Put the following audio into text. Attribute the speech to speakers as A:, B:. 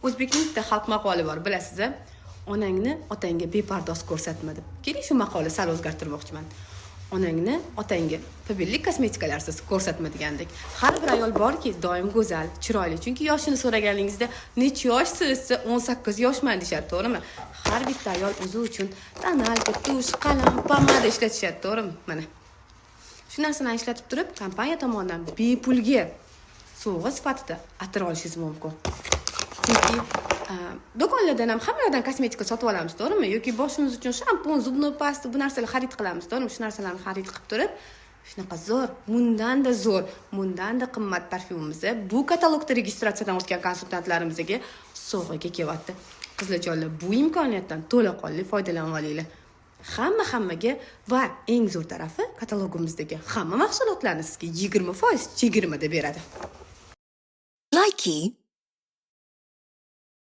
A: O'zbekning bitta xalq maqoli bor, bilasiz a "Onangni otangga bepardoz ko'rsatma", deb. Keling, shu maqolni sal o'zgartirmoqchiman: "Onangni otangga Faberlic kosmetikalarsiz ko'rsatma", degandek. Har bir ayol borki, doim go'zal, chiroyli, chunki yoshini so'raganingizda, "Necha yoshsiz?" desa, "18 yoshman", deyishadi, to'g'rimi? Har bitta ayol o'zi uchun тоналка, тушь, qalam, pomada ishlatishadi, to'g'rimi? Mana shu narsalarni ishlatib turib, kompaniya tomonidan bepulga sovg'a sifatida atir olishingiz mumkin. Chunki do'konlardan ham, hammalardan kosmetika sotib olamiz, to'g'rimi? Yoki boshimiz uchun shampun, зубной паста, bu narsalar xarid qilamiz, to'g'rimi? Shu narsalarni xarid qilib turib, shunaqa zo'r, bundanda zo'r, bundanda qimmat parfyumimizni bu katalogda registratsiyadan o'tgan konsultantlarimizga sovg'aga kelyapti. Qizlarjonlar, bu imkoniyatdan to'laqonli foydalanib olinglar. Hamma hammaga va eng zo'r tarafi, katalogimizdagi hamma mahsulotlarni sizga 20% chegirmada beradi.
B: Likey.